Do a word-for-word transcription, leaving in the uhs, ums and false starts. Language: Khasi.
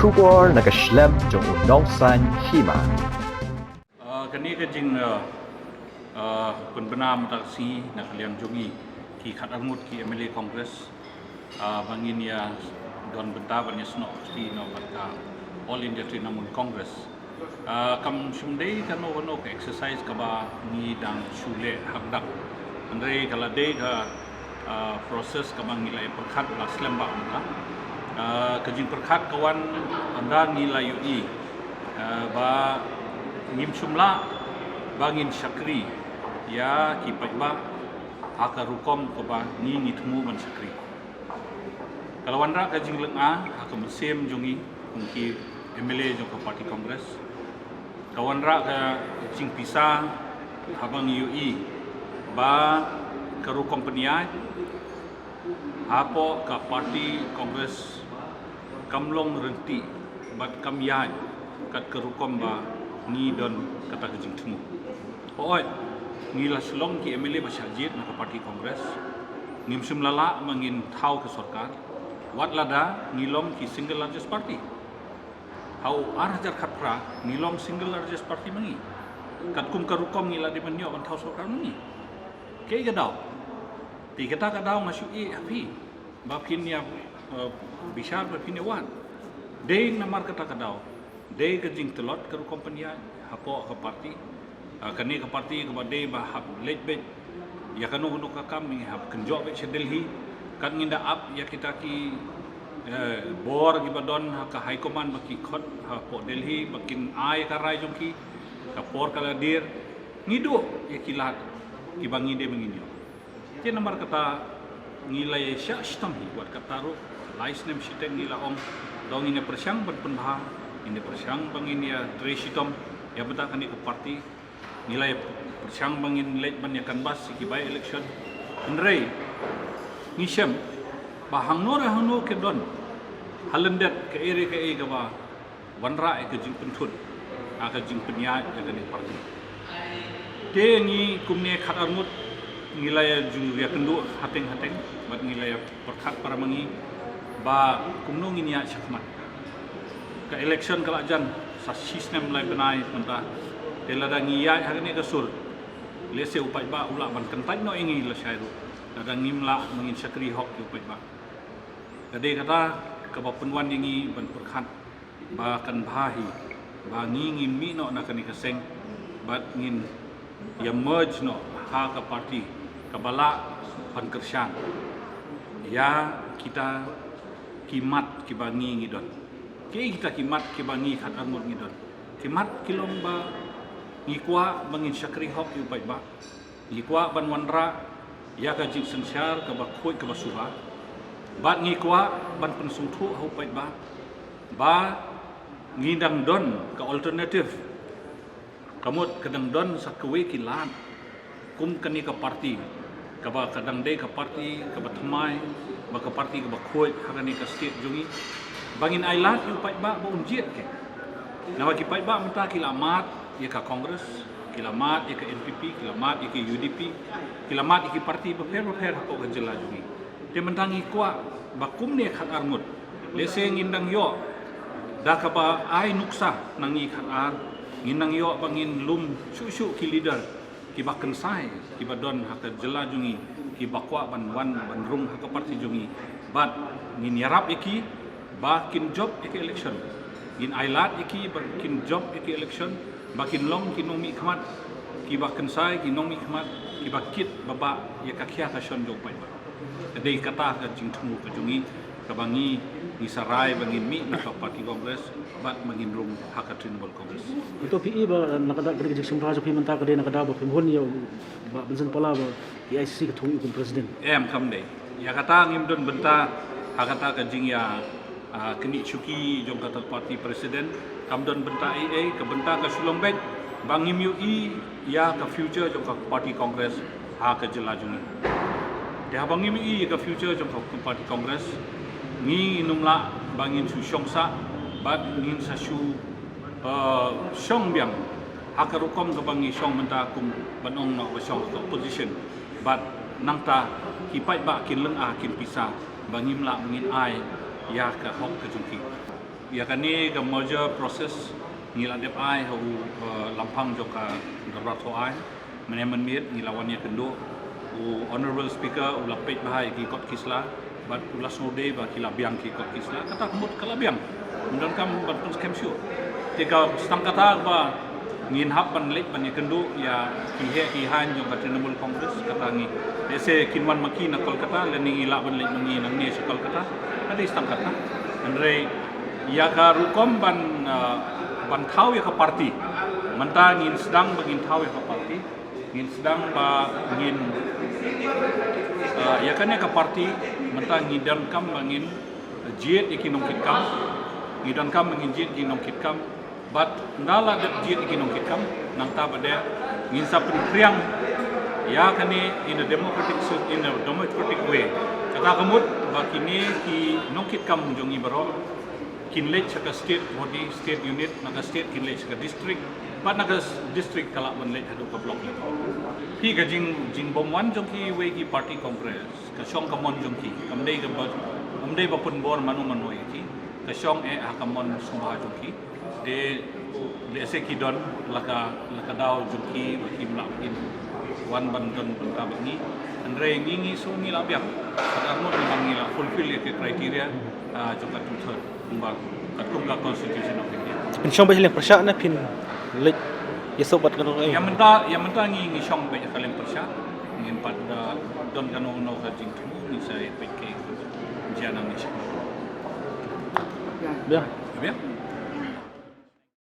Khubor na ka shlem jong u nongsan hima. Ah, kane ka jing, ah, ah, pynbna mynta ka sngi na ka liang jong ngi ki khatar ngut ki M L A Congress, ah, ba ngin ïa don bynta ban ïa snoh kti noh bad ka All India Trinamool Congress. Ah, kam shym dei kano kano ka exercise kaba ngi dang shu leh hakdang. Hynrei ka la dei ka, ah, process kaba ngi la ïa pyrkhat la slem bha mynta. Ah, ka jingpyrkhat ka wan ynda ngi la ïohi, ah, ba ngim shym lah ba ngin shakri ïa ki paidbah ha ka rukom kaba ngi ngi thmu ban shakri. Ka la wanrah ka jinglyngngoh ha ka mynsiem jong ngi kum ki M L A jong ka party Congress. Ka wanrah ka jingpisa haba ngi ïohi ba ka rukom pynïaid hapoh ka party Congress kam long rynti bad kam ïaid kat ka rukom ba ngi don kata ka jingthmu. Hooid, ngi la shu long ki M L A ba shah jied na ka party Congress. Ngim shym la lah ma ngin thaw ka sorkar. Wat lada ngi long ki single largest party. Ha u ar hajar khatphra ngi long single largest party ma ngi. Katkum ka rukom ngi la dei ban ïoh ban thaw sorkar ma ngi. Kaei ka daw? Te kata ka daw nga shu ïeh ha phi ba phin ïa, eh, bishar ba phin ïa wad. Dei namar kata ka daw. Dei ka jingtlot ka rukom pynïaid hapoh ka party. Ah, kane ka party kaba dei ba hap leit beit ïa kano kano ka kam ngi hap kynjoh beit sha Delhi. Kat ngin da ap ïa kita ki, eh, bor kiba don ha ka high command ba ki khot hapoh Delhi ba kin ai ka rai jong ki. Ka por ka la dier, ngi duh ïa ki lad kiba ngi dei ba ngin ïoh. Te namar kata ngi la ïa shah shitom hi wat kata ruh lai snem shiteng ngi la ong, to ngin ïa pyrshang ban pynbha, ngin ïa pyrshang ba ngin ïa trei shitom ïa bynta kane ka party. Ngi la ïa pyrshang ba ngin leit ban ïa canvass ïa ki by election. Hynrei ngi shem ba hangno re hangno ki don ha lyndet kaei re kaei kaba wanrah ïa ka jingpynthut ha ka jingpynïaid ïa kane ka party. Te ngi kumne khatar ngut ngi la ïa ju ïa kynduh hateng hateng bad ngi la ïa pyrkhat para ma ngi ba kumno ngin ïaid shakhmat. Ka election ka la jan sa shisnem lai bnai mynta. Te lada ngi ïaid ha kane ka sur, lehse u paidbah u lah ban kyntait noh ïa ngi lashai ruh lada ngim lah ma ngin shakri hok ïa u paidbah. Ka dei kata kaba pynwan ïa ngi ban pyrkhat ba kan bha hi ba ngi ngin mih noh na kane ka seng bad ngin ïa merge noh ha ka party kaba lah ban kyrshan ïa kita ki mat kiba ngi ngi don. Ki kita ki mat kiba ngi khatar ngut ngi don. Ki mat ki long ba ngi kwah ba ngin shakri hok ïa u paidbah. Ngi kwah ban wanrah ïa ka jingsynshar kaba khuid kaba suba. Bad ngi kwah ban pynsngewthuh ha u paidbah ba ngi dang don ka alternative. Ka mut ka dang don sa kawei ki lad kum kane ka party kaba ka dang dei ka party kaba thymmai bad ka party kaba khuid ha kane ka state jong ngi. Ba ngin ai lad ïa u paidbah ba un jied ki. Namar ki paidbah mynta ki la mad ïa ka Congress, ki la mad ïa ka N P P, ki la mad ïa ka U D P, ki la mad ïa ki party bapher bapher hapoh ka jylla jong ngi. Te mynta ngi kwah ba kumne khatar ngut, lehse ngin dang ïoh da kaba ai nuksa na ngi khatar, ngin dang ïoh ba ngin lum shuh shuh ki leader kiba kynsai kiba don ha ka jylla jong ngi kiba kwah ban wan ban rung ha ka party jong ngi. Bad ngin ïarap ïa ki ba kin jop ïa ka election. Ngin ai lad ïa ki ba kin jop ïa ka election ba kin long ki nongmihkhmat kiba kynsai, ki nongmihkhmat kiba kit ba bah ïa ka khia ka shon jong u paidbah. Ka dei kata ka jingthmu ka jong ngi kaba ngi ngi sa rai ba ngin mih na ka party Congress bad ba ngin rung ha ka Trinamool Congress. Ito phi i ba na ka dak ka jingsynrang jong phi mynta ka dei na ka dak ba phi mohon ïa u Bah Vincent Pala ba A I C C ka thung ïa u kum president. Em, kam dei. Ïa kata ngim don bynta ha kata ka jingïa, ah, kynnoh shuki jong kata ka party president. Kam don bynta ei ei, ka bynta ka shu long beit ba ngim ïohi ïa ka future jong ka party Congress ha ka jylla jong ngi. Te haba ngim ïohi ïa ka future jong ka party Congress, ngi ngim lah ba ngin shu shong sah bad ngin sa shu, eh, shong biang ha ka rukom kaba ngi shong mynta kum ban ong noh ba shong ka opposition. Bad nangta ki paidbah kin lyngngoh kin pisa ba ngim lah ba ngin ai ïa ka hok ka jong ki. Ïa kane ka merger process ngi la dep ai ha u, eh, lampang jong ka dorbar thaw aiñ. Mynne mynmiet ngi la wan ïakynduh, u Honorable Speaker u la peit bha ïa ki kot ki sla bad u la sngewdei ba ki la biang ki kot ki sla. Kata ka mut ka la biang. Ym donkam ban pynskhem shuh. Te ka stang kata ba ngin hap ban leit ban ïakynduh ïa ki heh ki haiñ jong ka Trinamool Congress, kata ngi. Lehse kin wan ma ki na Kolkata, lane ngi lah ban leit ma ngi nangne sha Kolkata. Ka dei stang kata. Hynrei ïa ka rukom ban, ah, ban thaw ïa ka party, mynta ngin sdang ba ngin thaw ïa ka party. Ngin sdang ba ngin, ah, ïa kane ka party, mynta ngi donkam ba ngin jied ïa ki nongkitkam. Ngi donkam ba ngin jied ïa ki nongkitkam. Bad ynda la dep jied ïa ki nongkitkam, nangta ba dei ngin sa pynphriang ïa kane in a democratic sy-, in a democratic way. Kata ka mut ba kine ki nongkitkam jong ngi baroh kin leit sha ka state body, state unit, na ka state kin leit sha ka district, bad na ka s-, district ka lah ban leit haduh ka block level. Phi, ka jing, jingbymwan jong kiwei ki party Congress ka shong ka mon jong ki, kam dei kaba, kam dei ba pynbor mano mano ïa ki. Ka shong eh ha ka mon sngewbha jong ki. Te lehse ki don la ka, la ka daw jong ki ba kim lah kin wan ban don bynta bad ngi. Hynrei ngi, ngi sngew ngi la biang. Ka dei arngut namar ngi la fulfill ïa ka criteria, ah, jong ka two third. Kumba katkum ka Constitution of India. Phin shong beit ha liang pyrshah ne phin leit ïasuk bad kano kano? Ïa mynta, ïa mynta ngi, ngi shong beit ha liang pyrshah. Ngim pat, ah, don kano kano ka jingthmu, ngi sa ïa peit ki jia nangne sha. Biang. Biang?